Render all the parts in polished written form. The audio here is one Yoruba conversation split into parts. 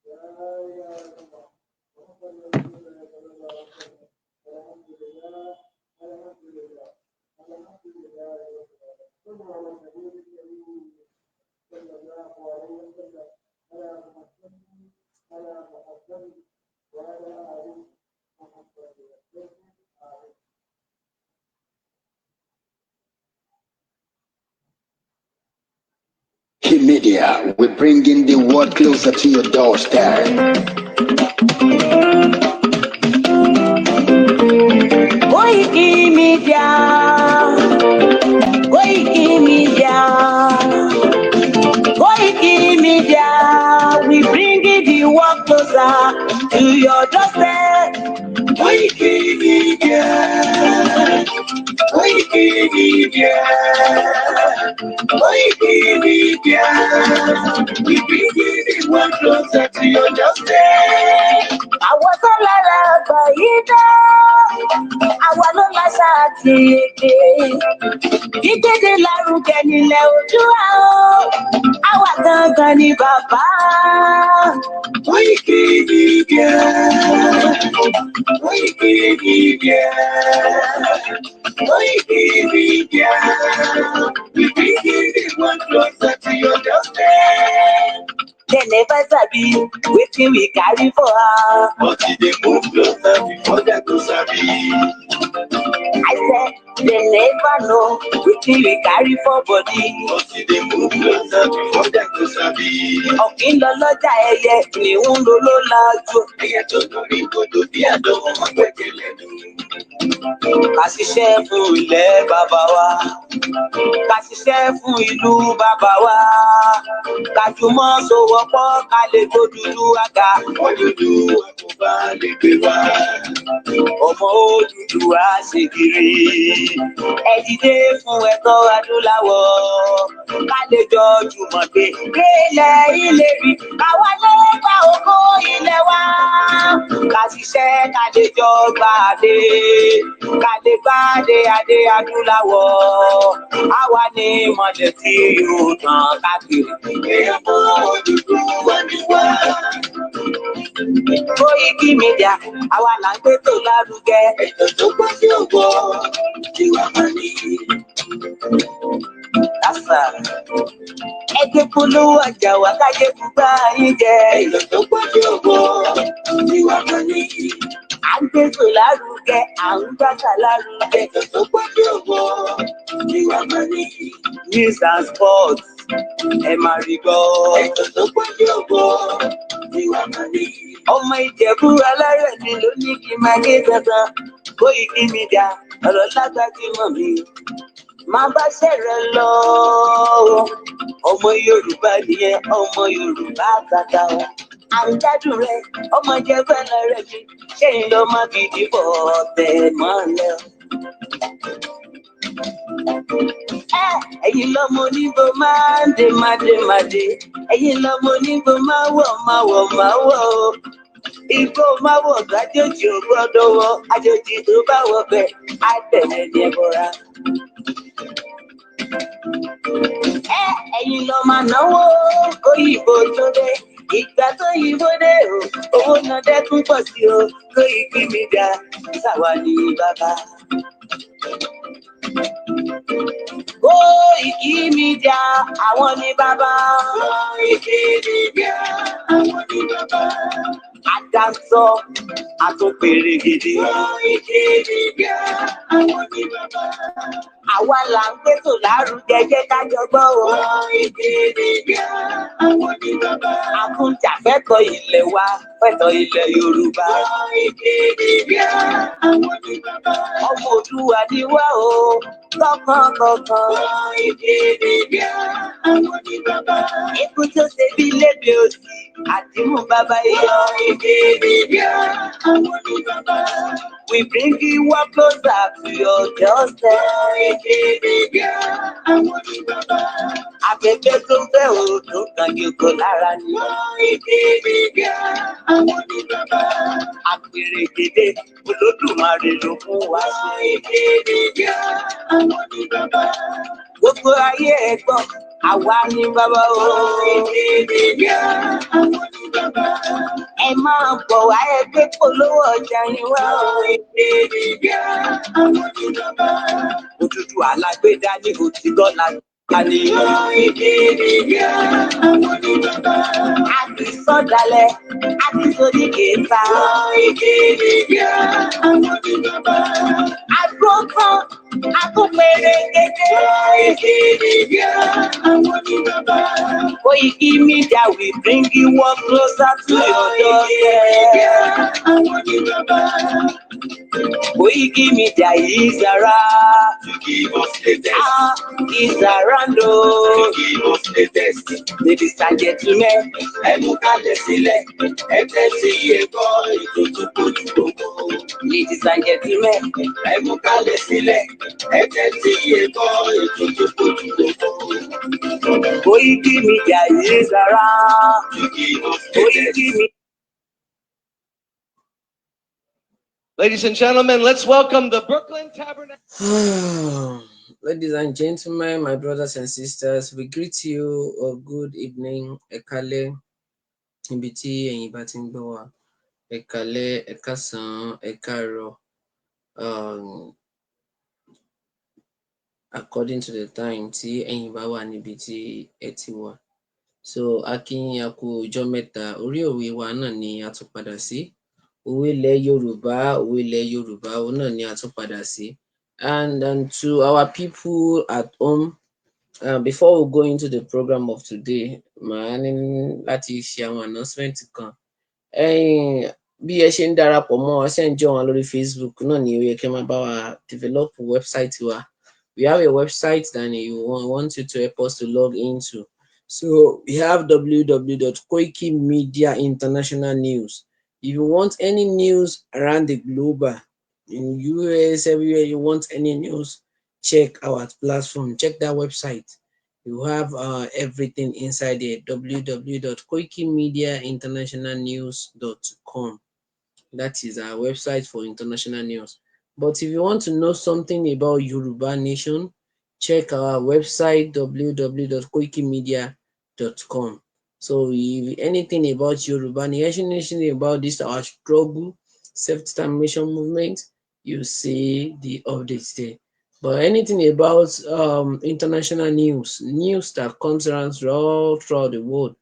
لا إله إلا الله محمد رسول الله صلى الله عليه وسلم. الحمد لله، الحمد لله، الحمد لله رب العالمين. صلوا على النبي الكريم صلى الله عليه وسلم. اللهم صل على محمد وعلى آل محمد وسلم. آمين. Media, we're bringing the world closer to your doorstep. Koiki Media, Koiki Media, Koiki Media, we bring the world closer to your doorstep. Koiki Media, Koiki Media, Koiki Media, we bring the world closer to your doorstep. Àwọn tó lára àgbà yìí dá, àwa ló láṣà àti èdè. Ìkéde lárugẹ nílẹ̀ Oòduà o, àwa gangan ni bàbá. Koiki Media, Koiki Media, Koiki Media, we bring the world closer to your doorstep. Dem never sabi wetin we carry for her. But e dey move closer before dem go sabi. I said dem never know wetin we carry for body. But e dey move closer before dem go sabi. Ọ̀kín lọ lọ́jà, ẹyẹ kìnìún ló ló lajú. Ẹyẹ tó lórí kodò bí àdánwò wọn gbẹ̀gẹ̀ lẹ́nu. Ká ṣiṣẹ́ fún ilẹ̀ bàbá wa. Ká ṣiṣẹ́ fún ìlú bàbá wa. Ká jùmọ̀ sowọ́pọ̀ ká lè tó dúdú àga. Wọ́n dúdú àkóbá lè gbé wá. Ọmọ Odùduwà ṣe kiri. Ẹ dìde fún ẹ̀tọ́ adúláwọ̀. Ká lè jọ jùmọ̀ gbé délẹ̀ ìlérí. Káwa lè gba ògo ilẹ̀ wa. Ká ṣiṣẹ́ ká lè jọ gbàdé. Ká lè gbàdé adé adúláwọ̀. Àwa ní ìmọ̀lẹ̀ tí yóò tàn káàkiri. Ọmọ Odùduwà wá ní wá. Koiki Media, àwa là ń gbé tó lárugẹ. Ètò tó pọ̀ sí ògbó tí wàá máa ní. Kásá. Ẹgbẹ́ polówó ọjà wá kájé gbúgbà yín jẹ. Ètò tó pọ̀ sí ògbó tí wàá máa ní. À ń gbé tó lárugẹ, à ń gbàgbà lárugẹ. Ètò tó pọ̀ sí ògbó tí wàá máa ní. News and sports, ẹ máa rí gbọ́. Ètò tó pọ̀ sí ògbó tí wàá máa ní. Ọmọ Ìjẹ̀bú alárẹ̀ mi ló ní kí n máa gé dandan. Koiki Media, ọ̀rọ̀ lágbàjúmọ̀ mi. Máa bá ṣẹ̀rẹ̀ lọ. Ọmọ Yorùbá nìyẹn, ọmọ Yorùbá tata o. À ń gbádùn rẹ, ọmọ Ìjẹ̀bú alárẹ̀ mi. Ṣé ń lọ máa fi dìbò tẹ̀ mọ́lẹ̀ o? Ẹ ẹ̀yin lọ́mọ onígbò máa ń dé máa dé máa dé. Ẹ̀yin lọ́mọ onígbò máa wọ̀ máa wọ̀ máa wọ̀ o. Igbó máa wọ̀ gájòjì ò gbọ́dọ̀ wọ. Àjòjì tó bá wọ bẹ̀ á tẹ̀lé ní ẹbọra. Ẹ ẹ̀yin lọ máa náwó kóyìnbó tó dé. Ìgbà tó yìnbó dé o, owó náà dẹ́kun pọ̀ sí o. Koiki Media, sáwa ní bàbá. Koiki Media, àwọn ní bàbá. Koiki Media, àwọn ní bàbá. Àdàsọ àtúnpèrègèdè. Koiki Media, àwọn ní bàbá. Àwa là ń gbétò lárugẹ, jẹ́ ká jọ gbọ́ o. Koiki Media, àwọn ní bàbá. Àkúnjàfẹ́tọ̀ ilẹ̀ wa, fẹ́tọ̀ ilẹ̀ Yorùbá. Koiki Media, àwọn ní bàbá. Ọmọ Oòduà ni wá o, tọkàntọkàn. Koiki Media, àwọn ní bàbá. Ikú tó ṣe bí lébi òsì, àdìmú bàbá iyọ̀. Koiki Media, àwọn ní bàbá. We bring you one closer to your doorstep. Koiki Media, àwọn ní bàbá. Afẹ́fẹ́ tó ń fẹ́ òòdùn kan yòókù lára ni. Koiki Media, àwọn ní bàbá. Àpèrègèdè Olódùmarè ló fún wa ṣe. Koiki Media, àwọn ní bàbá. Gbogbo ayé ẹ gbọ́, àwa ní bàbá o. Koiki Media, àwọn ní bàbá. Ẹ máa bọ̀ wá, ẹ gbé polówó ọjà yín wá. Koiki Media, àwọn ní bàbá. Òdúdú alágbèdá ní òtítọ́ la ní. Koiki Media, àwọn ní bàbá. A kì í sọ̀dálẹ̀, a kì í sódì kìíta. Koiki Media, àwọn ní bàbá. Àdúró tán, a tún péré kété. Koiki Media, àwọn ní bàbá. Koiki Media will bring you one closer to your Koiki Media, doorstep. Àwọn ní bàbá. Koiki Media is around. To give us latest, Ah, is around to o. give us latest. Ladies and gentlemen, Ẹ mú kalẹ̀ sílẹ̀, ẹ tẹ́tí ẹ̀kọ́ ètò tó kojú gbogbo. Ladies and gentlemen, Ẹ mú kalẹ̀ sílẹ̀, ẹ tẹ́tí ẹ̀kọ́ ètò tó kojú gbogbo. Koiki Media is around. To give us latest. Koiki Media. Ladies and gentlemen, let's welcome the Brooklyn Tabernacle. Ladies and gentlemen, my brothers and sisters, we greet you a good evening, ẹ káalẹ́, níbi tí ẹ̀yin bá ti ń gbọ́ wa. Ẹ káalẹ́, ẹ káàsán, ẹ káàárọ̀, according to the time tí ẹ̀yin bá wà níbi tí ẹ ti wà. So, a kí yín, a kú ọjọ́ mẹ́ta. Orí òwe wa náà ni a tún padà sí. Òwe ilẹ̀ Yorùbá, òwe ilẹ̀ Yorùbá, òun náà ni a tún padà sí. And to our people at home, before we go into the program of today, màá ní láti ṣe àwọn announcement kan. Ẹ̀yin bí ẹ ṣe ń darapọ̀ mọ́ wa, ṣe ń join wa lórí Facebook náà ni ó yẹ kí ẹ máa bá wa develop website wa. We have a website that you want you to help us to log into. So we have www.Koiki Media International News. If you want any news around the globe, in US, everywhere you want any news, check our platform, check that website. You have everything inside there, www.koikimediainternationalnews.com. That is our website for international news. But if you want to know something about Yoruba Nation, check our website www.koikimedia.com. So if anything about Yoruba Nation, anything about this our struggle, self-determination movement, you see the updates there. But anything about international news, news that comes around all throughout the world,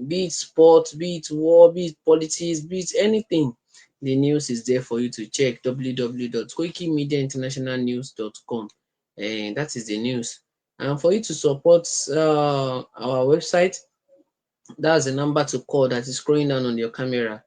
be it sport, be it war, be it politics, be it anything, the news is there for you to check. www.koikimediainternationalnews.com. And that is the news. And for you to support our website, that's the number to call that is scrolling down on your camera.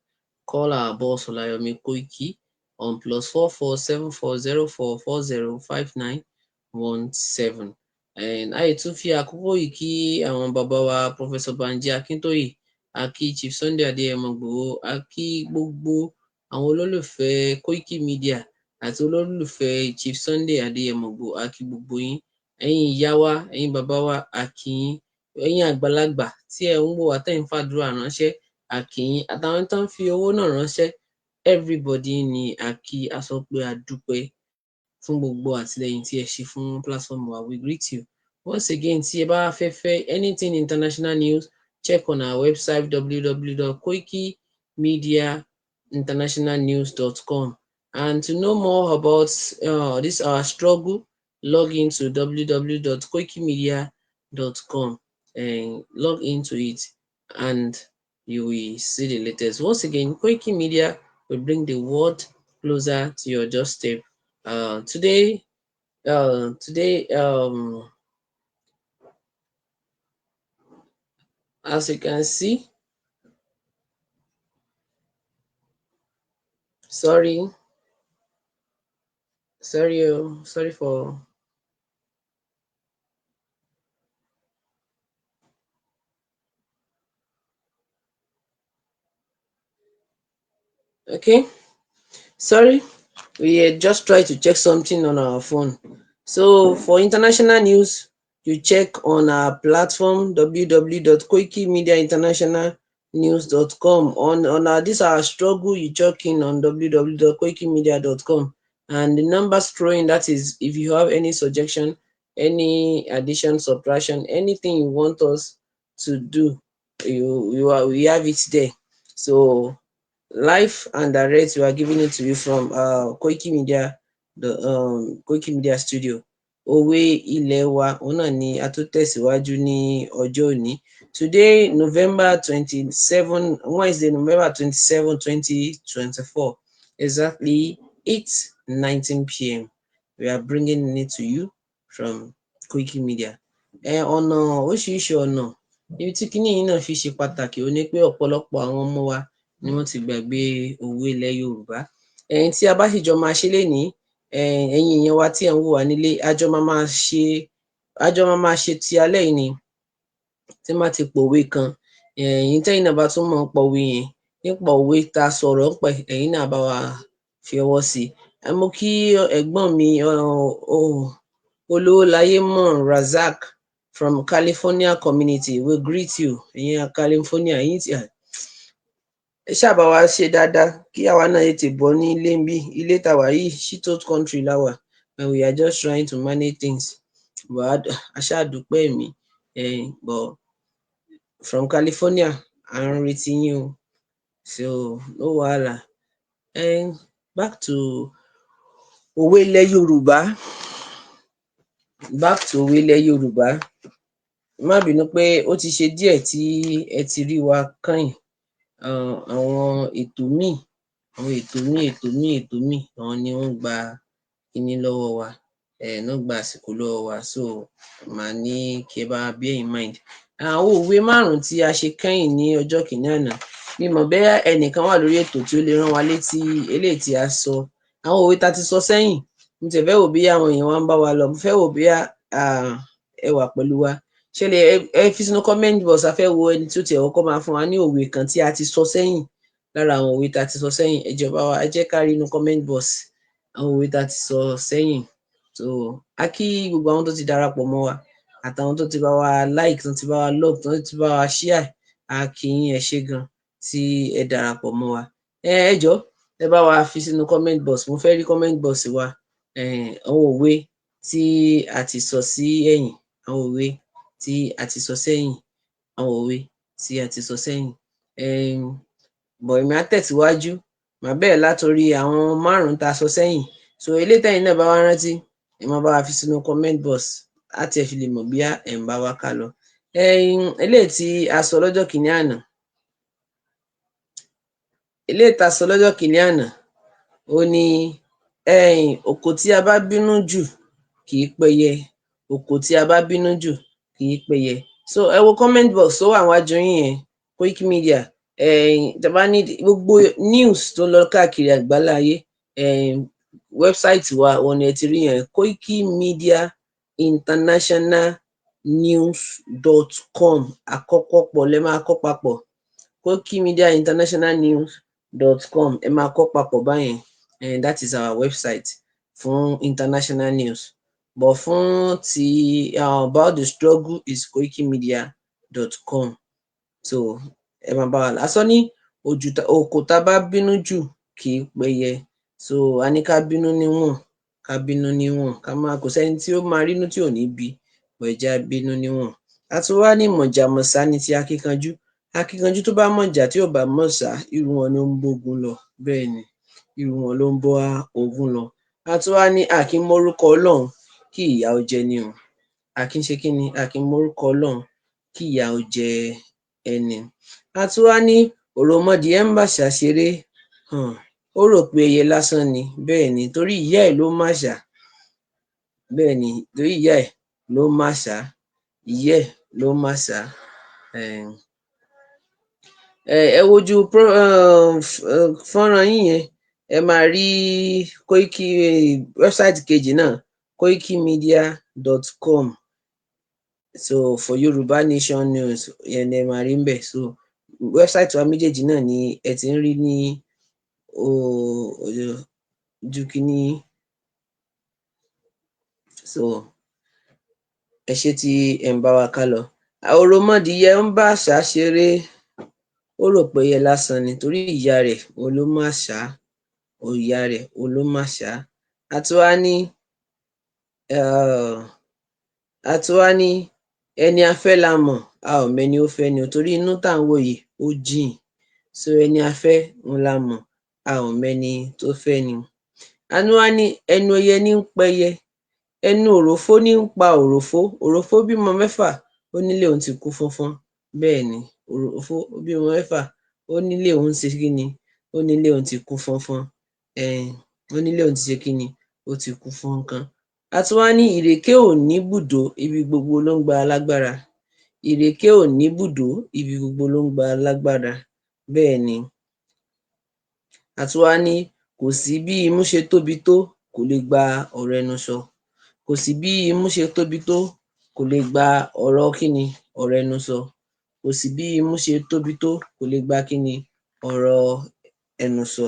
Call our boss Olayomi Koiki on +44 7404 405917. And a tún fi àkókò yìí kí àwọn bàbá wa, Professor Banji Akintoye, a kí Chief Sunday Adéyẹmọ Ìgbòho, a kí gbogbo àwọn olólùfẹ́ Koiki Media àti olólùfẹ́ Chief Sunday Adéyẹmọ Ìgbòho, a kí gbogbo yín. Ẹ̀yin ìyá wa, ẹ̀yin bàbá wa, a kí yín. Ẹ̀yin àgbàlagbà tí ẹ ń wò wá, tẹ́ ń fàdúrà ránṣẹ́, a kí yín. Àtàwọn tó ń fi owó náà ránṣẹ́, everybody ni a kí. A sọ pé a dúpẹ́ fún gbogbo àtìlẹyìn tí ẹ ṣe fún platform wa. We greet you once again. Tí ẹ bá fẹ́ fẹ́ anything international news, check on our website www.koikimediainternationalnews.com, and to know more about this our struggle, log into www.koikimedia.com and log into it and you will see the latest. Once again, Koiki Media will bring the world closer to your doorstep. Today, as you can see, sorry, sorry, oh, sorry for okay, sorry, we just tried to check something on our phone. So for international news, you check on our platform www.koikimediainternationalnews.com. On our this our struggle, you check in on www.koikimedia.com, and the number scrolling, that is if you have any suggestion, any addition, subtraction, anything you want us to do, you you are we have it there. So Live and direct, we are giving it to you from Koiki Media, the Koiki Media Studio. Òwe ilẹ̀ wa, òun náà ni a tún tẹ̀síwájú ní ọjọ́ òní. Today, November 27, Wednesday, November 27, 2024, exactly 8:19 p.m. We are bringing it to you from Koiki Media. Ẹ ọ̀nà oríṣiríṣi ọ̀nà ibi tí kinní yìí náà fi ṣe pàtàkì ó ní pé ọ̀pọ̀lọpọ̀ àwọn ọmọ wa ni wọ́n ti gbàgbé òwe ilẹ̀ Yorùbá. Ẹ̀yin tí a bá sì jọ máa ṣe lénìí, ẹ̀yin èèyàn wa tí ẹ̀ ń wò wá nílé, a jọ máa máa ṣe ti alẹ́ yìí ni. Tí n bá ti pòwe kan, ẹ̀yin tẹ́yin náà bá tún mọ̀ nípa òwe yẹn, nípa òwe tá a sọ̀rọ̀ ńpa ẹ̀, ẹ̀yin náà bá wa fi ọwọ́ sí i. Mo kí ẹ̀gbọ́n mi Olówólayémọ̀ Razak from California community. We greet you. Ẹ̀yin California, ẹ̀yin tí ẹ ṣáà bá wa ṣe dáadáa kí àwa náà tètè bọ́ ní ilé ńbí. Ilé tá wà yìí, shithole country la wà, and we are just trying to manage things, but a ṣáà dúpẹ́ ẹ̀mí. But from California, à ń retí yín o, so no wahala. Back to òwe ilẹ̀ Yorùbá, back to òwe ilẹ̀ Yorùbá. Má bínú pé ó ti ṣe díẹ̀ tí ẹ ti rí wa kányìn. Àwọn ètò míì, àwọn ètò míì, ètò míì, ètò míì, àwọn ni wọ́n gba kiní lọ́wọ́ wa, ná gba àsìkò lọ́wọ́ wa, so màá ní kí ẹ bá wa bear in mind. Àwọn òwe márùn-ún tí a ṣe kẹ́yìn ní ọjọ́ kìíní àná, mi mọ̀ bóyá ẹnìkan wà lórí ètò tí ó lè rán wa létí eléyìí tí a sọ, àwọn òwe tá ti sọ sẹ́yìn. Mo tiẹ̀ fẹ́ wò bóyá àwọn èèyàn wa ń bá wa lọ. Mo fẹ́ wò bóyá ẹ wà pẹ̀lú wa. Ṣé lè ẹ fi sínú comment box. A fẹ́ wo ẹni tí ó tiẹ̀ kọ́kọ́ máa fún wa ní òwe kan tí a ti sọ sẹ́yìn lára àwọn òwe tá a ti sọ sẹ́yìn. Ẹ jọ̀ọ́, bá wa, ẹ jẹ́ ká rí inú comment box àwọn òwe tá a ti sọ sẹ́yìn. So a kí gbogbo àwọn tó ti darapọ̀ mọ́ wa àtàwọn tó ti bá wa like, tó ti bá wa love, tó ti bá wa share. A kí yín, ẹ ṣé gan tí ẹ darapọ̀ mọ́ wa. Ẹ jọ̀ọ́, ẹ bá wa fi sínú comment box. Mo fẹ́ rí comment box wa, àwọn òwe tí a ti sọ sí ẹ̀yìn, àwọn òwe tí a ti sọ sẹ́yìn, àwọn òwe tí a ti sọ sẹ́yìn. But èmi á tẹ̀síwájú, màá bẹ̀rẹ̀ látorí àwọn márùn-ún tá a sọ sẹ́yìn. So eléyìí tẹ́yin náà bá wá rántí, ẹ máa bá wa fi sínú comment box á tiẹ̀ fi lè mọ̀ bóyá ẹ̀ ń bá wa ká lọ. Eléyìí tí a sọ lọ́jọ́ kìíní àná, eléyìí tá a sọ lọ́jọ́ kìíní àná, ó ní òkò tí a bá bínú jù kì í pẹyẹ, òkò tí a bá bínú jù kì í pẹyẹ. So ẹ wo comment box tó wà níwájú yín yẹn, Koiki Media. Tẹ́ bá ní gbogbo news tó ń lọ káàkiri àgbáláyé, website wa òun ni ẹ ti rí yẹn, Koiki Media International News.com. Àkọ́kọ́ lẹ máa kọ́ papọ̀, Koiki Media International News.com, ẹ máa kọ́ papọ̀ báyẹn. And that is our website fún international news, but fún ti about the struggle is koikimedia.com. So ẹ máa bá wa lọ. A sọ ní òkò tá a bá bínú jù kì í pẹyẹ, so a ní ká bínú níwọ̀n, ká bínú níwọ̀n, ká má, kò sẹ́ni tí ó máa rínú tí ò ní bí, but ẹ jẹ́ á bínú níwọ̀n. A tún wá ní mọ̀jàmọ̀sá ní ti akíkanjú. Akíkanjú tó bá mọ̀jà tí ò bá mọ̀sá, irú wọn ló ń bógun lọ. Bẹ́ẹ̀ ni, irú wọn ló ń bá ogun lọ. A tún wá ní a kì í mórúkọ Ọlọ́run kí ìyà ó jẹni o. A kì í ṣe kí ni? A kì í mórúkọ Ọlọ́run kí ìyà ó jẹ ẹni. A tún wá ní òròmọdìẹ ń bàṣà ṣeré, ó rò pé ẹyẹ lásán ni. Bẹ́ẹ̀ ni, torí ìyá ẹ̀ ló máṣà. Bẹ́ẹ̀ ni, torí ìyá ẹ̀ ló máṣà, ìyá ẹ̀ ló máṣà. Ẹ wojú fọ́nrán yín yẹn, ẹ máa rí Koiki website kejì náà, koikimedia.com. So for Yorùbá Nation news yẹn ni ẹ máa rí ńbẹ̀. So website wa méjèèjì náà ni ẹ ti ń rí ní ojú kíní. So ẹ ṣé tí ẹ̀ ń bá wa ká lọ. Òròmọdìyẹ ń bá àṣá ṣeré, ó rò pé ẹyẹ lásán ni, torí ìyá rẹ̀ òun ló máṣá, ìyá rẹ̀ òun ló máṣá. A tún wá ní ẹni a fẹ́ la mọ̀, a ò mẹni ó fẹ́ ni o, torí inú tá à ń wò yìí, ó jìn. So ẹni a fẹ́ òun la mọ̀, a ò mẹni tó fẹ́ ni. A tún wá ní ẹnu ẹyẹ ní ń pẹyẹ, ẹnu òròfó ní ń pa òròfó. Òròfó bímọ mẹ́fà, ó nílé òun ti kún fọ́nfọ́n. Bẹ́ẹ̀ ni, òròfó ó bímọ mẹ́fà, ó nílé òun ṣe kí ni? Ó nílé òun ti kún fọ́nfọ́n. Ó nílé òun ti ṣe kí ni? Ó ti kún fọ́nkán. A tún wá ní ìrèké ò níbùdó, ibi gbogbo ló ń gba alágbára. Ìrèké ò níbùdó, ibi gbogbo ló ń gba alágbára. Bẹ́ẹ̀ ni. A tún wá ní kò sí bí imú ṣe tóbi tó, kò lè gba ọ̀rọ̀ ẹnu sọ. Kò sí bí imú ṣe tóbi tó, kò lè gba ọ̀rọ̀ kíni? Ọ̀rọ̀ ẹnu sọ. Kò sí bí imú ṣe tóbi tó, kò lè gba kíni? Ọ̀rọ̀ ẹnu sọ.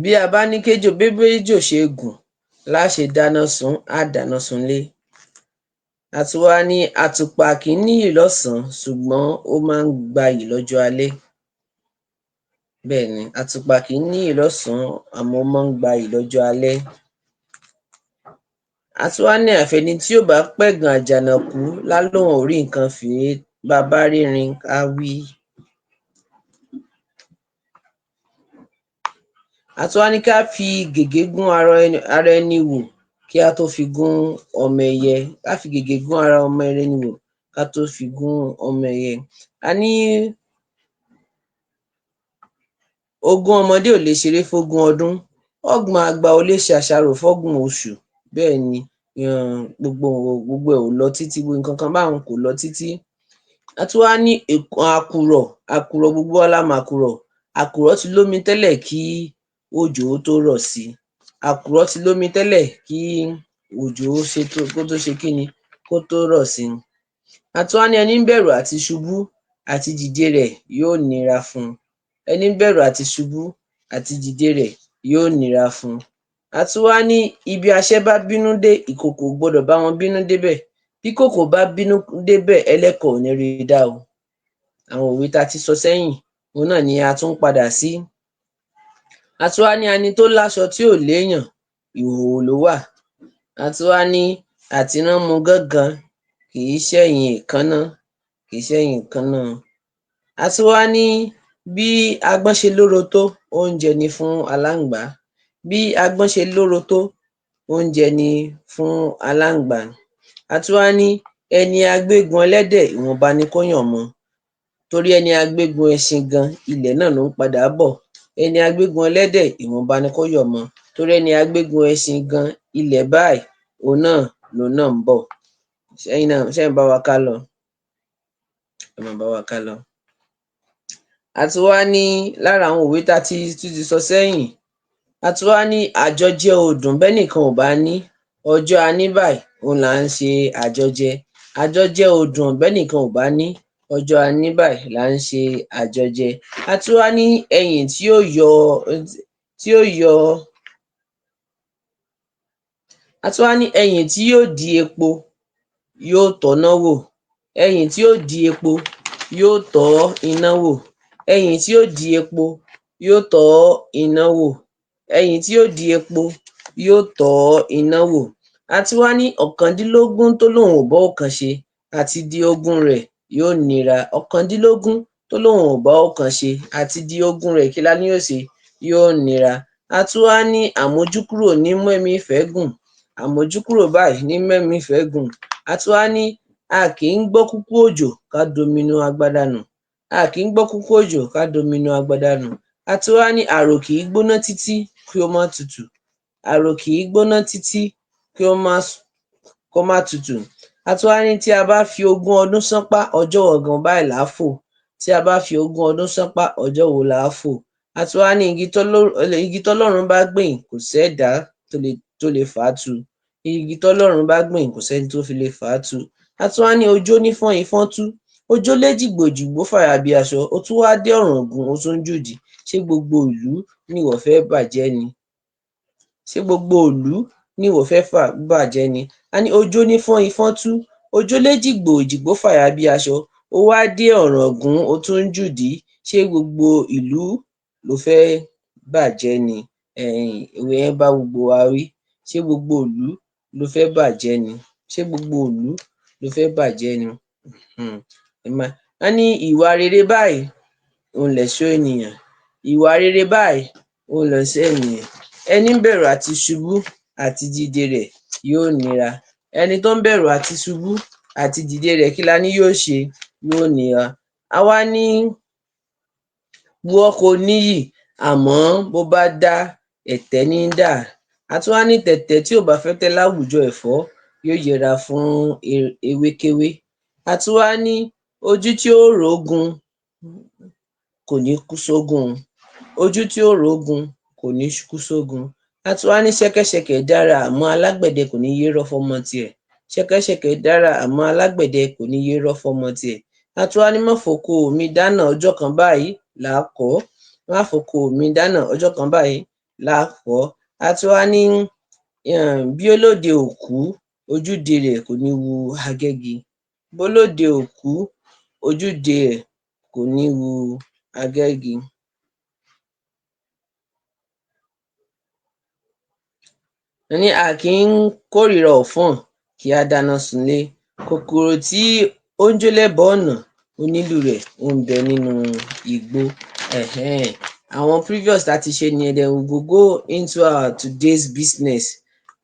Bí a bá ní kéjò bí béjò ṣe gùn lá ṣe dáná sun ún, á dáná sunlé. A tún wá ní àtùpà kì í níyì lọ́sàn-án ṣùgbọ́n ó máa ń gbayì lọ́jọ́ alẹ́. Bẹ́ẹ̀ ni, àtùpà kì í níyì lọ́sàn-án àmọ́ ó máa ń gbayì lọ́jọ́ alẹ́. A tún wá ní àfẹni tí ò bá pẹ̀gàn àjànàkú lá lóun ò rí nǹkan fìrí, bá a bá rírin ká wí. A tún wá ní ká fi gègé gún ara ẹni wò kí á tó fi gún ọmọ ẹyẹ. Ká fi gègé gún ara ọmọ ẹni wò ká tó fi gún ọmọ ẹyẹ. A ní ogún ọmọdé ò lè ṣeré fógún ọdún, ọgbọ̀n àgbà ò lè ṣàṣàrò fọ́gbọ̀n oṣù. Bẹ́ẹ̀ ni, gbogbo gbogbo ẹ̀ ò lọ títí, nǹkan kan báhun kò lọ títí. A tún wá ní àkùrọ̀, àkùrọ̀ gbogbo wa la mọ̀ àkùrọ̀. Àkùrọ̀ ti lómi tẹ́lẹ̀ kí òjò ó tó rọ̀ sí i. Àkùrọ̀ ti lómi tẹ́lẹ̀ kí òjò ó ṣe kó tó ṣe kí ni? Kó tó rọ̀ sí i. A tún wá ní ẹní ń bẹ̀rù àti ṣubú, àti dìde rẹ̀ yóò nira fún un. Ẹní ń bẹ̀rù àti ṣubú, àti dìde rẹ̀ yóò nira fún un. A tún wá ní ibi aṣẹ́ bá bínú dé, ìkòkò ò gbọdọ̀ bá wọn bínú débẹ̀. Bí kòkò bá bínú débẹ̀, ẹlẹ́kọ ò ní rí i dá o. Àwọn òwe tá a ti sọ sẹ́yìn, òun náà ni a tún ń padà sí. A tún wá ní ẹni tó láṣọ tí ò léèyàn, ìhòhò ló wà. A tún wá ní àtiránmu gángan kì í ṣẹ̀yìn èékánná, kì í ṣẹ̀yìn èékánná. A tún wá ní bí agbọ́n ṣe lóro tó, oúnjẹ ni fún aláǹgbá. Bí agbọ́n ṣe lóro tó, oúnjẹ ni fún aláǹgbá. A tún wá ní ẹni a gbé gun ẹlẹ́dẹ̀, ìwọ̀nba ni kó yọ̀ mọ, torí ẹni a gbé gun ẹṣin gan, ilẹ̀ náà ló ń padà bọ̀. Ẹni a gbé gun ẹlẹ́dẹ̀, ìwọ̀nba ni kó yọ̀ mọ, torí ẹni a gbé gun ẹṣin gan, ilẹ̀ báyìí òun náà lòun náà ń bọ̀. Ṣẹ́yìn náà ṣé ẹ̀ ń bá wa ká lọ? Ẹ máa bá wa ká lọ. A tún wá ní lára àwọn òwe tá a ti tún ti sọ sẹ́yìn, a tún wá ní àjọjẹ ò dùn bẹ́nìkan ò bá ní, ọjọ́ a ní báyìí òun là ń ṣe àjọjẹ. Àjọjẹ ò dùn bẹ́nìkan ò bá ní, ọjọ́ a ní báyìí là ń ṣe àjọjẹ. A tún wá ní ẹyìn tí yóò yọ tí yóò yọ a tún wá ní ẹyìn tí yóò di epo yóò tọ́ná wò. Ẹyìn tí yóò di epo yóò tọ́ iná wò. Ẹyìn tí yóò di epo yóò tọ́ iná wò. Ẹyìn tí yóò di epo yóò tọ́ iná wò. A tún wá ní ọ̀kàndínlógún tó lóun ò bá ọ̀kan ṣe, àti di ogún rẹ̀ yóò nira. Ọ̀kàndínlógún tó lóun ò bá ọ̀kan ṣe, àti di ogún rẹ̀ kí la ní yóò ṣe? Yóò nira. A tún wá ní àmójúkúrò ní mẹ́mìí ìfẹ́ gùn. Àmójúkúrò báyìí ní mẹ́mìí ìfẹ́ gùn. A tún wá ní a kì í gbọ́ kúkú òjò ká dominú agbádá nù. A kì í gbọ́ kúkú òjò ká dominú agbádá nù. A tún wá ní àrò kì í gbóná títí kí ó má tutù. Àrò kì í gbóná títí kí ó má kó má tutù. A tún wá ní tí a bá fi ogún ọdún sánpá, ọjọ́ wo gan báyìí là á fò? Tí a bá fi ogún ọdún sánpá, ọjọ́ wo là á fò? A tún wá ní igi tọ́lọ́run bá gbìn, kò sẹ́dàá tó lè fà á tu. Igi tọ́lọ́run bá gbìn, kò sẹ́ni tó fi lè fà á tu. A tún wá ní ojó nífọ́n ifọ́n tú. Ojó léjìgbòjìgbó fàya bí aṣọ, ó tún wá dé ọ̀ràngún, ó tún ń jùdí. Ṣé gbogbo ìlú nìwọ fẹ́ bàjẹ́ ni? Ṣé gbogbo ìlú níwọ fẹ́ fà bàjẹ́ ni? A ní ojó nífọ́n ifọ́n tú. Ojó léjìgbòjìgbó fàya bí aṣọ, ó wá dé ọ̀ràngún, ó tún ń jùdí. Ṣé gbogbo ìlú lo fẹ́ bàjẹ́ ni? Òwe yẹn bá gbogbo wa wí. Ṣé gbogbo ìlú lo fẹ́ bàjẹ́ ni? Ṣé gbogbo ìlú lo fẹ́ bàjẹ́ ni? Wọ́n ní ìwà rere báyìí òun lẹ̀ṣọ́ ènìyàn, ìwà rere báyìí òun lẹ̀ṣọ́ ènìyàn. Ẹní ń bẹ̀rù àti ṣubú, àti dìde rẹ̀ yóò nira. Ẹni tó ń bẹ̀rù àti ṣubú, àti dìde rẹ̀, kí la ní yóò ṣe? Yóò nira. A wá ní purọ́ ko níyì, àmọ́ bó bá dá, ẹ̀tẹ́ ní í dà. A tún wá ní tẹ̀tẹ̀ tí ò bá fẹ́ tẹ́ láwùjọ ẹ̀fọ́, yóò yẹra fún ewékéwé. A tún wá ní ojú tí ó rógun kò ní kú sógun, ojú tí ó rógun kò ní kú sógun. A tún wá ní ṣẹ́kẹ́ṣẹkẹ̀ dára, àmọ́ alágbẹ̀dẹ kò ní yé rọ́ fọ́mọ tiẹ̀. Ṣẹ́kẹ́ṣẹkẹ̀ dára, àmọ́ alágbẹ̀dẹ kò ní yé rọ́ fọ́mọ tiẹ̀. A tún wá ní má foko mi dánà, ọjọ́ kan báyìí là á kọ̀ ọ́. Má foko mi dánà, ọjọ́ kan báyìí là á kọ̀ ọ́. A tún wá ní bí olóde ò kú, ojúde rẹ̀ kò ní wu agẹ́gi. Bólóde ò kú, ojúde ẹ̀ kò ní wu agẹ́gi. Wọ́n ní a kì í kórìíra ọ̀fọ́n kí á dáná sunlé. Kòkòrò tí ó ń jó lẹ́bàá ọ̀nà, onílù rẹ̀ ó ń bẹ nínú igbó. um Àwọn previous tá a ti ṣe nìyẹn. Then we go go into our today's business.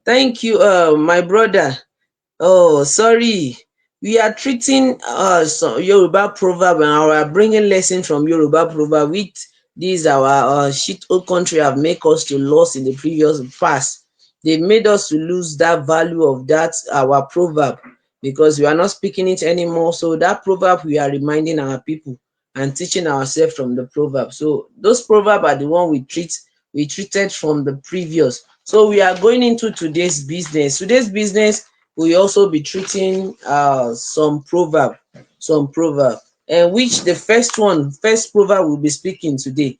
Thank you, my brother. Oh, sorry. We are treating some Yoruba proverb and we are bringing lesson from Yoruba proverb, which this our shit old country have made us to lose in the previous past. They made us to lose that value of that our proverb because we are not speaking it anymore. So that proverb, we are reminding our people and teaching ourselves from the proverb. So those proverbs are the one we treated from the previous. So we are going into today's business. Today's business, we also be treating some proverb, and which the first one, first proverb we'll be speaking today.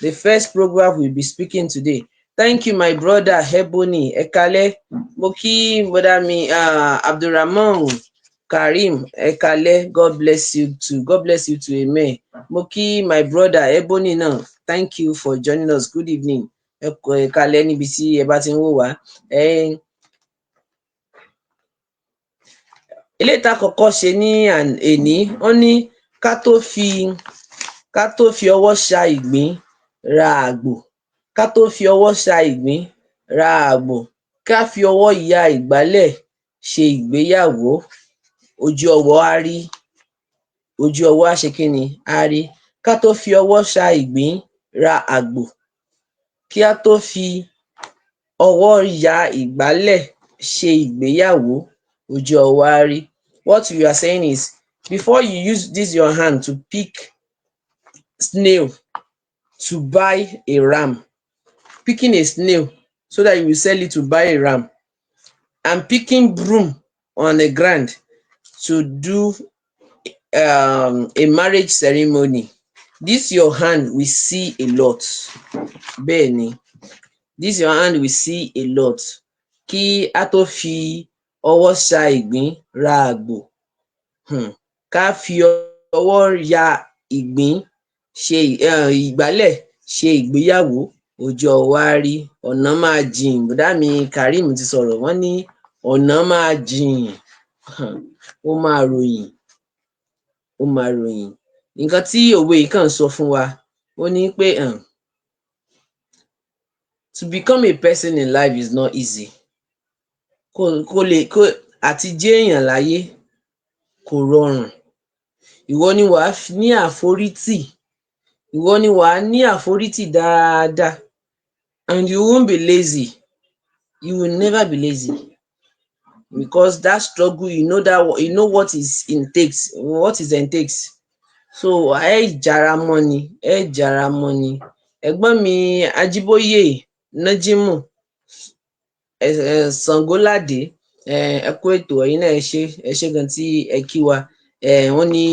The first proverb we'll be speaking today. Thank you, my brother Ebony. Ẹ káalẹ́. Mo kí brother mi Abdulrahman Karim. Ẹ káalẹ́. God bless you too. God bless you too. Amen. Mo kí my brother Ebony náà. Thank you for joining us. Good evening. Ẹ káalẹ́ níbi tí ẹ bá ti ń wò wá. Eléyìí tá kọ́kọ́ ṣe ní èní, wọ́n ní ká tó fi ọwọ́ ṣa ìgbín ra àgbò, ká tó fi ọwọ́ ṣa ìgbín ra àgbò, ká fi ọwọ́ ya ìgbálẹ̀ ṣe ìgbéyàwó, ojú ọwọ́ á rí, ojú ọwọ́ á ṣe kí ni? Á rí. Ká tó fi ọwọ́ ṣa ìgbín ra àgbò, kí á tó fi ọwọ́ ya ìgbálẹ̀ ṣe ìgbéyàwó, ojú ọwọ́ á rí. What we are saying is, before you use this your hand to pick snail to buy a ram, picking a snail so that you will sell it to buy a ram, and picking broom on the ground to do a marriage ceremony, this your hand will see a lot. Bẹ́ẹ̀ ni, this your hand will see a lot. Kí á tó fi ọwọ́ ṣa ìgbín ra àgbò, ká fi ọwọ́ ya ìgbín ṣe ìgbálẹ̀ ṣe ìgbéyàwó, ojú ọwọ́ á rí. Ọ̀nà máa jìn. Bọ̀dá mi Kareem ti sọ̀rọ̀, wọ́n ní ọ̀nà máa jìn, ó máa ròyìn, ó máa ròyìn. Nǹkan tí òwe yìí kàn ń sọ fún wa, ó ní pé to become a person in life is not easy. Kó lè kó àti jẹ́ èèyàn láyé kò rọrùn. Ìwọ ni wàá ní àforítì, ìwọ ni wàá ní àforítì dáadáa, and you won't be lazy. You will never be lazy because that struggle, you know that you know what is entails, what is entails. So ẹ jára mọ́ ni, ẹ jára mọ́ ni. Ẹ̀gbọ́n mi Ajíbóyè Nájímù Ṣàngóládé, ẹ kú ètò. Ẹ̀yin náà, ẹ ṣé, ẹ ṣé gan tí ẹ kí wa. Wọ́n ní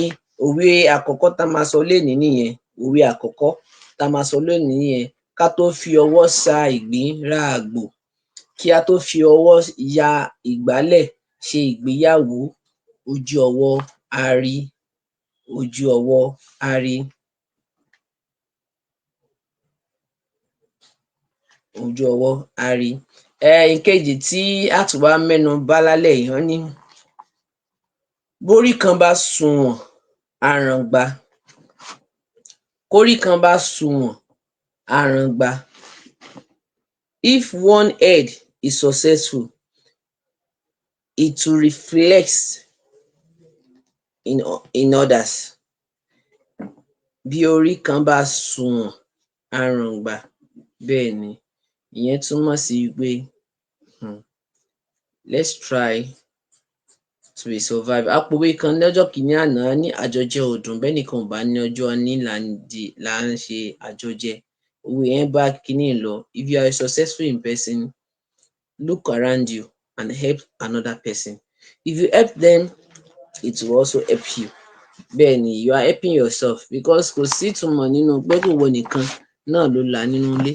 òwe àkọ́kọ́ tá máa sọ lénìí nìyẹn. Òwe àkọ́kọ́ tá máa sọ lónìí nìyẹn: ká tó fi ọwọ́ ṣa ìgbín ra àgbò, kí á tó fi ọwọ́ ya ìgbálẹ̀ ṣe ìgbéyàwó, ojú ọwọ́ á rí, ojú ọwọ́ á rí, ojú ọwọ́ á rí. Ìkejì tí á tún wá mẹ́nu bà lálẹ́ yìí, wọ́n ní bórí kan bá sunwọ̀n á rangba. Kórí kan bá sunwọ̀n, á rangba. If one head is successful, it will reflect in others. Bí orí kan bá sunwọ̀n, á rangba. Bẹ́ẹ̀ ni, ìyẹn túmọ̀ sí wí pé let's try to be survive. A pòwe kan lọ́jọ́ kìíní àná, a ní àjọjẹ ò dùn bẹ́nìkan ò bá ní ọjọ́ aní là ń ṣe àjọjẹ. Òwe yẹn bá kiní yìí lọ. If you are a successful in person, look around you and help another person. If you help them, it will also help you. Bẹ́ẹ̀ ni, you are helping yourself because kò sí ìtumọ̀ nínú pé ìwọ nìkan náà ló là nínú ilé.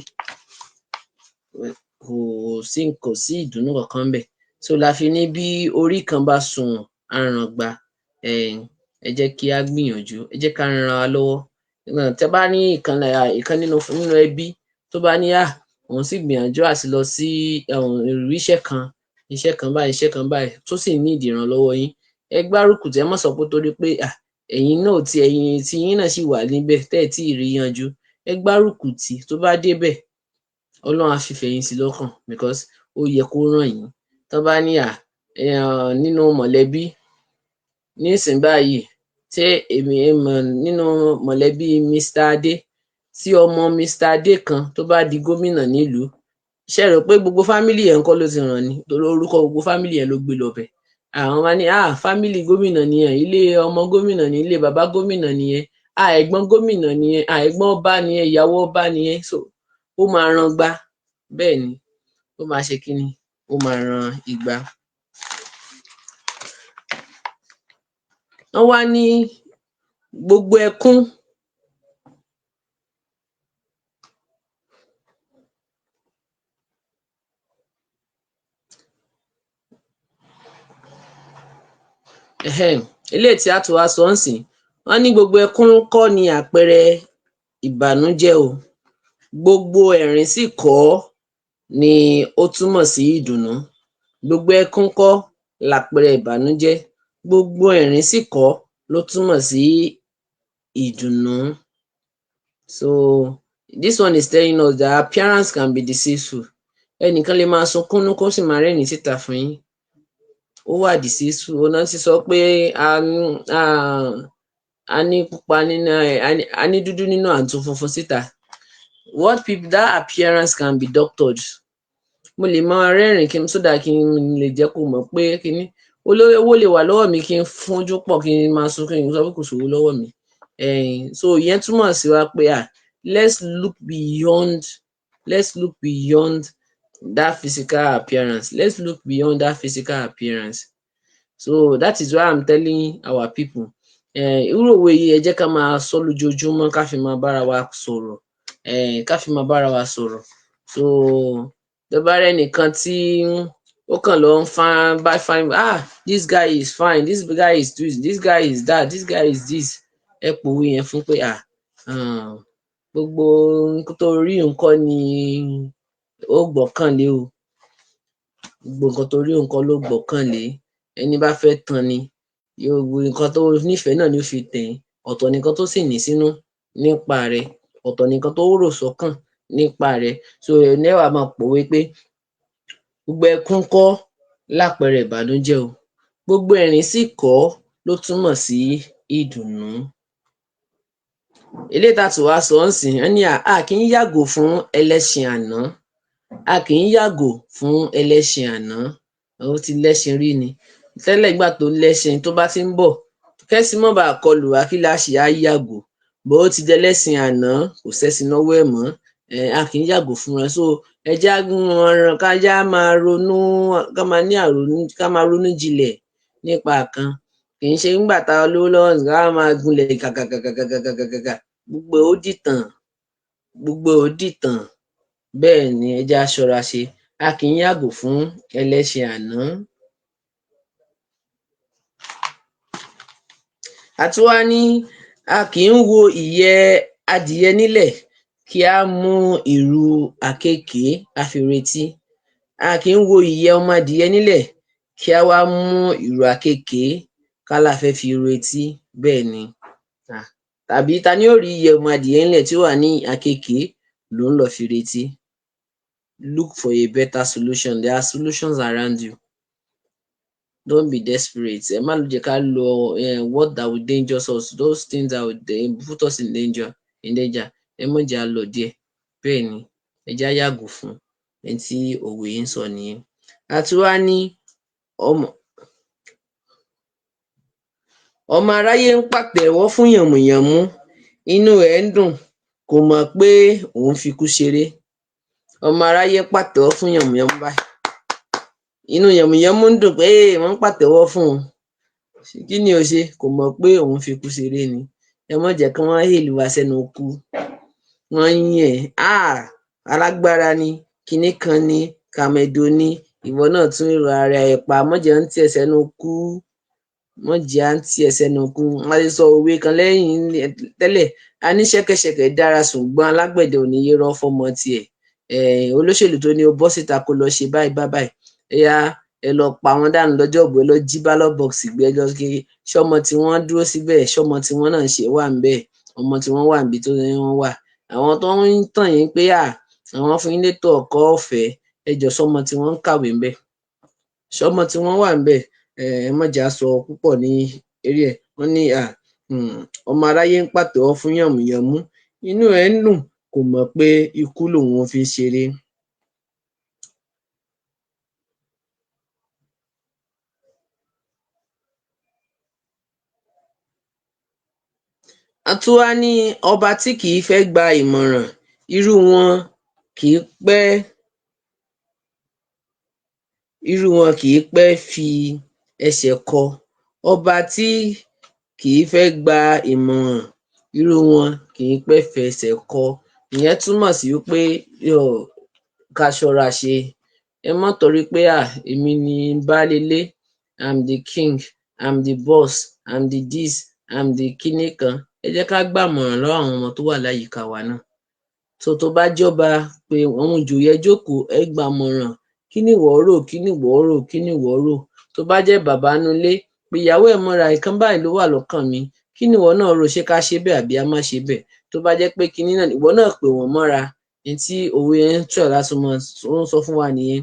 Kò sí ìdùnnú kankan ńbẹ̀. So la fi ní bí orí kan bá sunwọ̀n, á rangba. Ẹ jẹ́ kí á gbìyànjú, ẹ jẹ́ ká ranra wa lọ́wọ́. Tẹ́ bá ní ìkan nínú ẹbí tó bá ní òun sì gbìyànjú àti lọ sí ríṣẹ́ kan, iṣẹ́ kan báyìí, iṣẹ́ kan báyìí, tó sì need ìrànlọ́wọ́ yín, ẹ gbárùkù tì í. Ẹ má sọ pé torí pé ẹ̀yin náà ò tiẹ̀, ẹ̀yin tiyín náà ṣì wà níbẹ̀ tẹ́ ẹ̀ tíì rí yanjú. Ẹ gbárùkù tì í, tó bá débẹ̀, Ọlọ́run á fìfẹ́ yín sí lọ́kàn because ó yẹ kó ràn yín. Tán bá ní nínú mọ̀lẹ́bí nísìnyí báyìí, ṣé èmi mọ̀ nínú mọ̀lẹ́bí Mr. Adé, tí ọmọ Mr. Adé kan tó bá di gómìnà nílùú, ṣé ẹ rò pé gbogbo family ẹ̀ ńkọ́ ló ti ràn ni? Torí orúkọ gbogbo family ẹ̀ ló gbé lọ bẹ̀. Àwọn wá ní family gómìnà nìyẹn, ilé ọmọ gómìnà ní, ilé bàbá gómìnà nìyẹn, ẹ̀gbọ́n gómìnà nìyẹn, ẹ̀gbọ́n ọba nìyẹn, ìyàwó ọba nìyẹn. So ó máa rangba. Bẹ́ẹ̀ ni, ó máa ṣe kíni? Ó máa ran igba. Wọ́n wá ní gbogbo ẹkún eléyìí tí á tún wá sọ ńsìnyí, wọ́n ní gbogbo ẹkún kọ́ ni àpẹẹrẹ ìbànújẹ́ o, gbogbo ẹ̀rín sì kọ́ ni ó túmọ̀ sí ìdùnnú. Gbogbo ẹkún kọ́ làpẹẹrẹ ìbànújẹ́, gbogbo ẹ̀rín sì kọ́ ló túmọ̀ sí ìdùnnú. So this one is telling us that appearance can be deceitful. Ẹnìkan lè máa sunkún nínú kó sì máa rẹ́rìn-ín síta fún yín. Ó wà deceitful. Òhun ná ti sọ pé a ní pupa nínú, a ní dúdú nínú, à ń tún funfun síta. What people, that appearance can be doctored. Mo lè máa rẹ́rìn-ín kí n so that kí n lè jẹ́ kó mọ̀ pé kiní owó lè wà lọ́wọ́ mi, kí n fúnjú pọ̀, kí n máa sunkún, kí n sọ pé kò sówó lọ́wọ́ mi. So ìyẹn túmọ̀ sí wá pé let's look beyond that physical appearance. Let's look beyond that physical appearance. So that is why I'm telling our people, irú òwe yìí, ẹ jẹ́ ká máa sọ́ lójoojúmọ́, ká fi máa bára wa sọ̀rọ̀, ká fi máa bára wa sọ̀rọ̀. So tẹ́ bá rẹ́nìkan tí ó kàn lọ ń bá fine, "This guy is fine, this guy is this, this guy is that, this guy is this," ẹ pòwe yẹn fún pé gbogbo nǹkan tó rí un kọ́ ni ó gbọ́kànlé o, gbogbo nǹkan tó rí un kọ́ ló gbọ́kànlé. Ẹni bá fẹ́ tán ni yóò nǹkan tó nífẹ̀ẹ́ náà ni ó fi tàn ẹ́. Ọ̀tọ̀ ni nǹkan tó sì ní sínú nípa rẹ, ọ̀tọ̀ ni nǹkan tó rò sọ́kàn nípa rẹ. So ní ẹ́ wá máa pòwe pé gbogbo ẹkún kọ́ lápẹẹrẹ ìbànújẹ́ o, gbogbo ẹ̀rín sì kọ́ ló túmọ̀ sí ìdùnnú. Eléyìí tá tún wá sọ ńsìnyí, wọ́n ní a kì í yàgò fún ẹlẹ́ṣin àná, a kì í yàgò fún ẹlẹ́ṣin àná. Ó ti lẹ́ṣin rí ni tẹ́lẹ̀, nígbà tó lẹ́ṣin, tó bá ti ń bọ̀, kẹ́ṣin má baà kọlù wá, kí lá ṣe? Á yàgò. But ó ti dẹlẹ́ṣin àná, kò sẹ́ṣin lọ́wọ́ ẹ̀ mọ́. A kì í yàgò fún wọn. So ẹ jẹ́ á ká jẹ́ á máa ronú, ká máa ní àrònú, ká máa ronú jinlẹ̀ nípa nǹkan. Kì í ṣe nígbà tá a lówó lọ́wọ́ ká máa gunlẹ̀ gàgàgàgàgàgàgà, gbogbo ẹ̀ ó dìtàn, gbogbo ẹ̀ ó dìtàn. Bẹ́ẹ̀ ni, ẹ jẹ́ á ṣọ́ra ṣe. A kì í yàgò fún ẹlẹ́ṣin àná. A tún wá ní a kì í wo ìyẹ́ adìyẹ nílẹ̀ kí á mú ìrù àkekèé ká fi retí. A kì í wo ìyẹ́ ọmọ adìyẹ nílẹ̀ kí á wá mú ìrù àkekèé ká lá fẹ́ fi retí. Bẹ́ẹ̀ ni. Tàbí ta ni ó rí ìyẹ́ ọmọ adìyẹ ńlẹ̀ tí ó wà ní àkekèé lòún lọ fi retí? Look for a better solution. There are solutions around you. Don't be desperate. Ẹ má jẹ́ ká lo what that will danger us, those things that will put us in danger. Ẹ má jẹ́ á lọ díẹ̀. Bẹ́ẹ̀ ni, ẹ jẹ́ á yàgò fún un tí òwe yìí ń sọ nìyẹn. A tún wá ní ọmọ aráyé ń pàtẹ́wọ́ fún yànmùyánmú, inú rẹ̀ ń dùn, kò mọ̀ pé òun fikú ṣeré. Ọmọ aráyé ń pàtẹ́wọ́ fún yànmùyánmú báyìí, inú yànmùyánmú ń dùn pé wọ́n ń pàtẹ́wọ́ fún un. Kí ni ò ṣe? Kò mọ̀ pé òun fikú ṣeré ni. Ẹ má jẹ́ kí wọ́n hail wa sẹ́nu ikú. Wọ́n ń yìn ẹ́, alágbára ni, kinní kan ni, tàmẹ̀dò ni, ìwọ náà tún ro ara ẹ pa. Má jẹ́ wọ́n tì ẹ́ sẹ́nu ikú, má jẹ́ á tì ẹ́ sẹ́nu ikú. A ti sọ òwe kan lẹ́yìn tẹ́lẹ̀, a ní ṣẹ́kẹ́ṣẹkẹ̀ dára ṣùgbọ́n alágbẹ̀dẹ ò ní yé rọ́ fọ́mọ tiẹ̀. Olóṣèlú tó ní o bọ́ síta kó lọ ṣe báyìí báyìí báyìí, ó yá, ẹ lọ pa wọ́n dànù lọ́jọ́ ìbò, ẹ lọ jí ballot box gbé, ẹ lọ kiri, ṣọ́mọ tí wọ́n dúró síbẹ̀, ṣọ́mọ tí wọ́n náà ṣe wà ńbẹ̀? Ọmọ tí wọ́n wà níbi tó ní wọ́n wà. Àwọn tó ń tàn yín pé àwọn fún yín létò ẹ̀kọ́ ọ̀fẹ́, ẹ jọ̀ọ́, ṣọ́mọ tí wọ́n ń kàwé ńbẹ̀? Ṣọ́mọ tí wọ́n wà ńbẹ̀? Ẹ má jẹ́ á sọ púpọ̀ ní eré ẹ̀. Wọ́n ní ọmọ aráyé ń pàtẹ́wọ́ fún yànmùyánmú, inú ẹ̀ ń dùn, kò mọ̀ pé ikú lòun fi ń ṣeré. A tún wá ní ọba tí kìí fẹ́ gba ìmọ̀ràn, irú wọn kìí pẹ́ fi ẹsẹ̀ kọ. Ọba tí kìí fẹ́ gba ìmọ̀ràn, irú wọn kìí pẹ́ fẹsẹ̀ kọ. Ìyẹn túmọ̀ sí wí pé ká ṣọ́ra ṣe. Ẹ má torí pé èmi ni baálé ilé, I'm the king, I'm the boss, I'm the this, I'm the kinní kan. Ẹ jẹ́ ká gbàmọ̀ràn lọ́wọ́ àwọn ọmọ tó wà láyìíká wa náà. So tó bá jọ́ba, pe àwọn ìjòyè, ẹ jókòó, ẹ gbàmọ̀ràn. Kí nìwọ rò? Kí nìwọ rò? Kí nìwọ rò? Tó bá jẹ́ bàbá inú ilé, pe ìyàwó ẹ̀ mọ́ra: "Nǹkan báyìí ló wà lọ́kàn mi, kí nìwọ náà rò? Ṣé ká ṣe bẹ́ẹ̀ àbí á má ṣe bẹ́ẹ̀?" Tó bá jẹ́ pé kinní náà, ìwọ náà pè wọ́n mọ́ra. N tí òwe yẹn ń try láti máa ń sọ fún wa nìyẹn.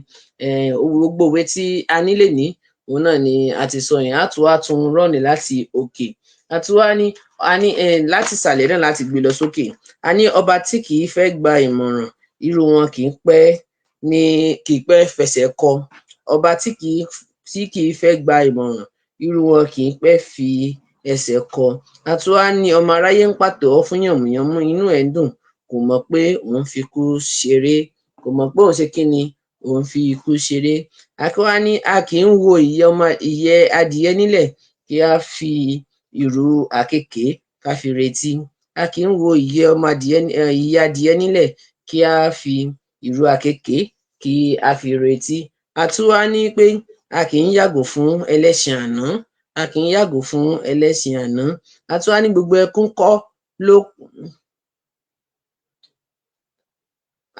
Gbogbo òwe tí a ní lénìí, òun náà ni a ti sọ yẹn. Á tún wá tún run láti òkè. A tún wá ní, a ní láti ìsàlẹ̀ náà láti gbé lọ sókè. A ní ọba tí kìí fẹ́ gba ìmọ̀ràn, irú wọn kìí pẹ́ fẹsẹ̀ kọ. Ọba tí kìí fẹ́ gba ìmọ̀ràn, irú wọn kìí pẹ́ fi ẹsẹ̀ kọ. A tún wá ní ọmọ aráyé ń pàtẹ́wọ́ fún yànmùyánmú, inú ẹ̀ ń dùn, kò mọ̀ pé òun fikú ṣeré. Kò mọ̀ pé òun ṣe kí ni? Òun fi ikú ṣeré. A tún wá ní a kì í wo ìyẹ́ adìyẹ nílẹ̀ kí á fi ìrù àkekèé ká fi retí. A kì í wo ìyẹ́ adìyẹ nílẹ̀ kí á fi ìrù àkekèé kí á fi retí. A tún wá ní pé a kì í yàgò fún ẹlẹ́ṣin àná. A kì í yàgò fún ẹlẹ́ṣin àná. A tún wá ní gbogbo ẹkún kọ́ ló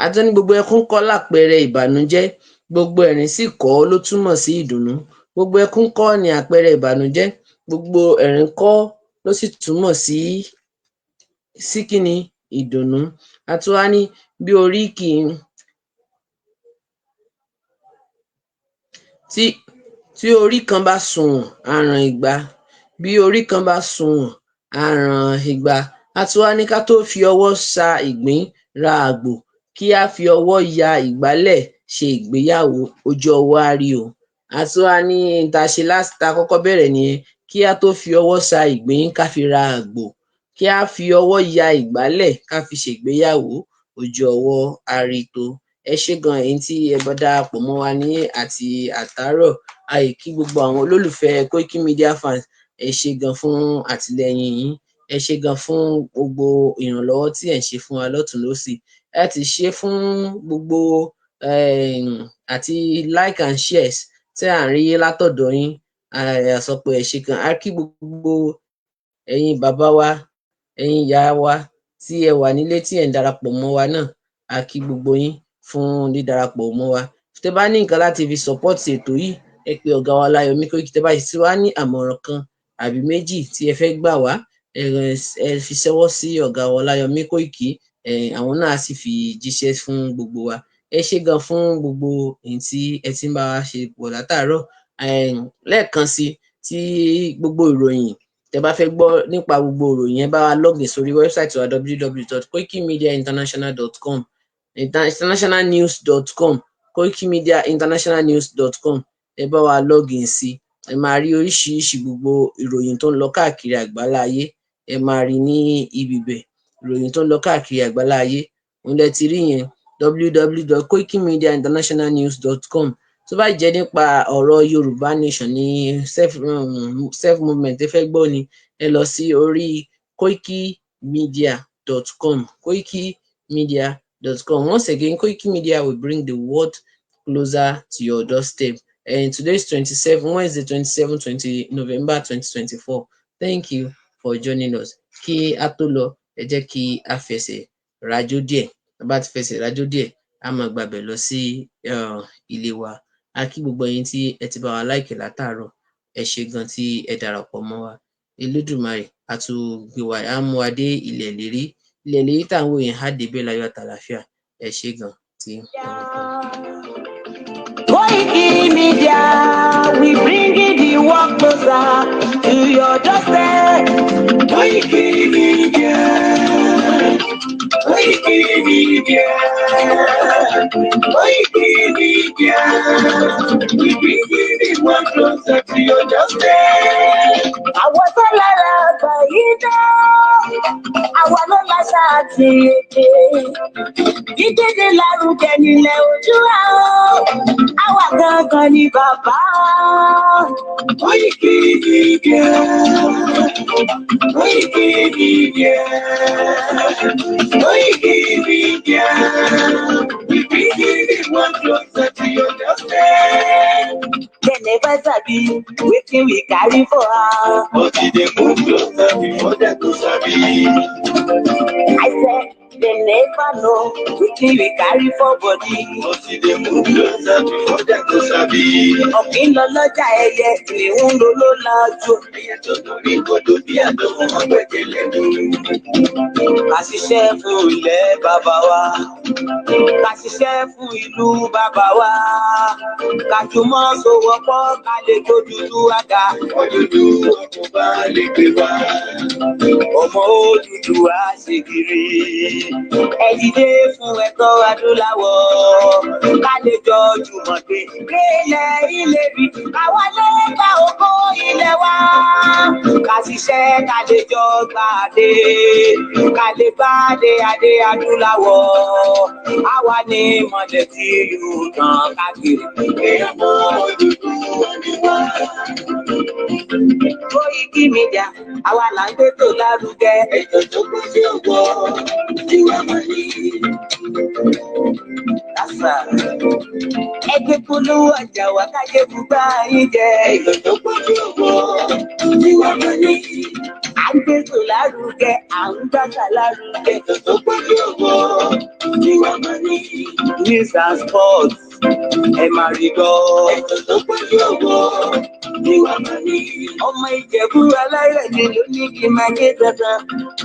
a tún ní gbogbo ẹkún kọ́ làpẹẹrẹ ìbànújẹ́, gbogbo ẹ̀rín sì kọ́ ló túmọ̀ sí ìdùnnú. Gbogbo ẹkún kọ́ ni àpẹẹrẹ ìbànújẹ́, gbogbo ẹ̀rín kọ́ ló sì túmọ̀ sí kíni? Ìdùnnú. A tún wá ní bí orí kì í tí orí kan bá sunwọ̀n, á ran igba. Bí orí kan bá sunwọ̀n, á ran igba. A tún wá ní ká tó fi ọwọ́ sa ìgbín ra àgbò, kí á fi ọwọ́ ya ìgbálẹ̀ ṣe ìgbéyàwó, ojú ọwọ́ á rí o. A tún wá ní n tá ṣe last, tá kọ́kọ́ bẹ̀rẹ̀ nìyẹn: kí á tó fi ọwọ́ sa ìgbín ká fi ra àgbò, kí á fi ọwọ́ ya ìgbálẹ̀ ká fi ṣègbéyàwó, ojú ọwọ́ á rí tó. Ẹ ṣé gan, ẹ̀yin tí ẹ bá darapọ̀ mọ́ wa ní àti àtàárọ̀. A sì kí gbogbo àwọn olólùfẹ́ Koiki Media fans. Ẹ ṣé gan fún àtìlẹ́yìn yín. Ẹ ṣé gan fún gbogbo ìrànlọ́wọ́ tí ẹ̀ ń ṣe fún wa lọ́tùn lósì. Ẹ ti ṣe fún gbogbo àti like and shares tí à ń rí látọ̀dọ̀ yín. A sọ pé ẹ ṣé gan. A kí gbogbo ẹ̀yin bàbá wa, ẹ̀yin ìyá wa tí ẹ wà nílé tí ẹ̀ ń darapọ̀ mọ́ wa náà. A kí gbogbo yín fún dídarapọ̀ mọ́ wa. Tẹ́ bá ní nǹkan láti fi support ètò yìí, ẹ pe ọ̀gá wa Ọláyọmí Kóìkí. Tẹ́ bá sì wá ní àmọ̀ràn kan àbí méjì tí ẹ fẹ́ gbà wá. Ẹ fi ṣọwọ́ sí ọ̀gá wa Ọláyọmí Kóìkí, àwọn náà á sì fi jíṣẹ́ fún gbogbo wa. Ẹ ṣé gan fún gbogbo èyí tí ẹ ti ń bá wa ṣe pọ̀ látàárọ̀. Lẹ́ẹ̀kan sí, tí gbogbo ìròyìn tẹ bá fẹ́ gbọ́ nípa gbogbo ìròyìn, ẹ bá wa login sórí website wa, www.koikimediainternational.com, internationalnews.com, koikimediainternationalnews.com. Ẹ bá wa login sí, ẹ máa rí oríṣiríṣi gbogbo ìròyìn tó ń lọ káàkiri àgbáńlá ayé, ẹ máa rí ní ibi bẹ̀. Ìròyìn tó ń lọ káàkiri àgbáńlá ayé òun lẹ ti rí yẹn, www.koikimediainternationalnews.com. Tó bá jẹ́ nípa ọ̀rọ̀ Yorùbá Nation ní self movement ẹ fẹ́ gbọ́ ni, ẹ lọ sí orí koikimedia.com, koikimedia.com. Once again, Koiki Media will bring the world closer to your doorstep. And today is 27, Wednesday, 27, 20 November 2024. Thank you for joining us. Kí a tó lọ, ẹ jẹ́ kí a fẹsẹ̀ rájò díẹ̀. Tá bá ti fẹsẹ̀ rájò díẹ̀, a máa gbàbẹ̀ lọ sí ilé wa. A kí gbogbo ẹ̀yin tí ẹ ti bá wa like látàárọ̀. Ẹ ṣé gan tí ẹ darapọ̀ mọ́ wa. Elédùmarè á tún gbé wa, á mú wa dé ilẹ̀ ìlérí. Ilẹ̀ ìlérí tá à ń wò yẹn, á débẹ̀ láyọ̀ àtàlàáfíà. Ẹ ṣé gan tí ẹ darapọ̀. Koiki Media, we bringing the world closer to your doorstep. Koiki Media. Koiki Media. Koiki Media. We bringing the world closer to your doorstep. Àwọn tó lára àgbà yìí dá, àwa ló láṣà àti èdè. Jíjẹ́dé lárugẹ nílẹ̀ Oòduà o, àwa gangan ni bàbá. Koiki Media. Koiki Media. Koiki Media. We bringing the world closer to your doorstep. Dem never sabi wetin we carry for her. But e dey move closer before dem go sabi. I said dem never know wetin we carry for body. But e dey move closer before dem go sabi. Ọ̀kín lọ lọ́jà, ẹyẹ kìnìún ló ló lajú. Ẹyẹ tó torí kodò bí àdó, wọn gbẹ̀jẹ̀ lẹ́nu. Ká ṣiṣẹ́ fún ilẹ̀ bàbá wa. Ká ṣiṣẹ́ fún ìlú bàbá wa. Ká jùmọ̀ sowọ́pọ̀, ká lè gbódúdú àga. Òdúdú ọkọ̀ bá lè gbé wá. Ọmọ Odùduwà ṣe kiri. Ẹ dìde fún ẹ̀tọ́ adúláwọ̀. Ká lè jọ jùmọ̀ gbé. Délẹ̀ ìlérí. Káwa lè gba ògo ilẹ̀ wa. Ká ṣiṣẹ́, ká lè jọ gbàdé. Ká lè gbàdé adé adúláwọ̀. Àwa ní mọ̀lẹ́ tí yóò tàn káàkiri. Ọmọ Odùduwà ni wá. Koiki Media, àwa là ń gbé tó lárugẹ. Ètò tó kún sí ògbó tí wàá mọ̀ ní. Àṣà. Ẹgbẹ́ polówó ọjà wà kájé bùgbà yín jẹ. Ètò tó kún sí ògbó tí wàá mọ̀ ní. À ń gbé tó lárugẹ, à ń gbàgbà lárugẹ. Ètò tó kún sí ògbó tí wàá mọ̀ ní. News and sports, ẹ máa rí gbọ́. Ètò tó kún sí ògbó tí wàá mọ̀ ní. Ọmọ Ìjẹ̀bú alárẹ̀ mi ló ní kí n máa gé dandan.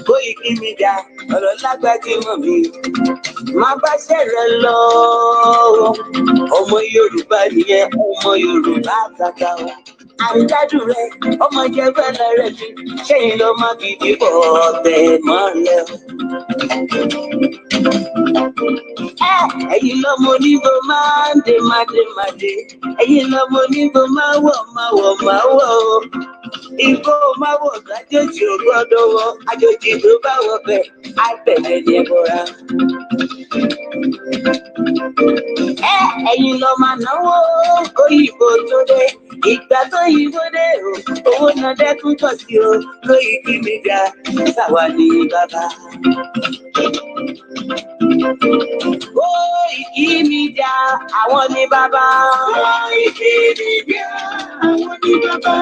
Koiki Media, ọ̀rọ̀ lágbájúmọ̀ mi. Má bá ṣẹ̀rẹ̀ lọ. Ọmọ Yorùbá nìyẹn, ọmọ Yorùbá tata o. À ń gbádùn rẹ̀, ọmọ Ìjẹ̀bú alárẹ̀ mi. Ṣẹ́yìn ló má gidi bọ̀ ọ̀tẹ̀ mọ́lẹ̀ o. Ẹ̀yin lọ́mọ onígbò máa ń dé máa dé máa dé. Ẹ̀yin lọ́mọ onígbò máa wọ̀ máa wọ̀ máa wọ̀ o. Igbó máa wọ̀ kájòjì ò gbọ́dọ̀ wọ̀. Àjòjì tó bá wọ̀ bẹ̀, á bẹ̀rẹ̀ ní ẹbọra. Ẹ̀yin lọ máa náwó kóyìnbó tó dé. Ìgbà tó yìnbó dé o, owó náà dẹ́kun pọ̀ sí o. Koiki Media, sáwa ní bàbá. Koiki Media, àwọn ní bàbá. Koiki Media, àwọn ní bàbá.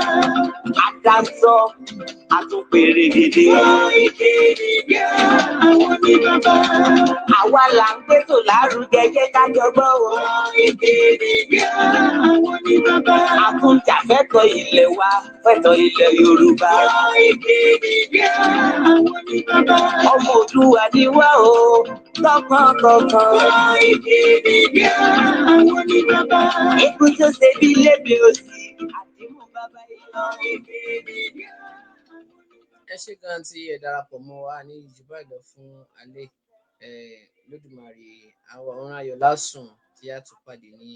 Àdàsọ, àtúnpèrègèdè. Koiki Media, àwọn ní bàbá. Àwa là ń gbétò lárugẹ, jẹ́ ká jọ gbọ́ o. Koiki Media, àwọn ní bàbá. Àtúnjàfẹ́tọ̀ ilẹ̀ wa, fẹ́tọ̀ ilẹ̀ Yorùbá. Koiki Media, àwọn ní bàbá. Ọmọ Òdùwà ni wá o, tọkàntọkàn. Koiki Media, àwọn ní bàbá. Ikú tó ṣe bí lébi òsì, àdìmú bàbá iná. Koiki Media. Ẹ ṣé gan tí ẹ darapọ̀ mọ́ wa ní jù báyìí lọ fún alẹ́. Lódùmarè, àwọn ọ̀run ayọ̀ lásùn tí a tún pàdé ní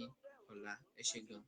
ọ̀la. Ẹ ṣé gan.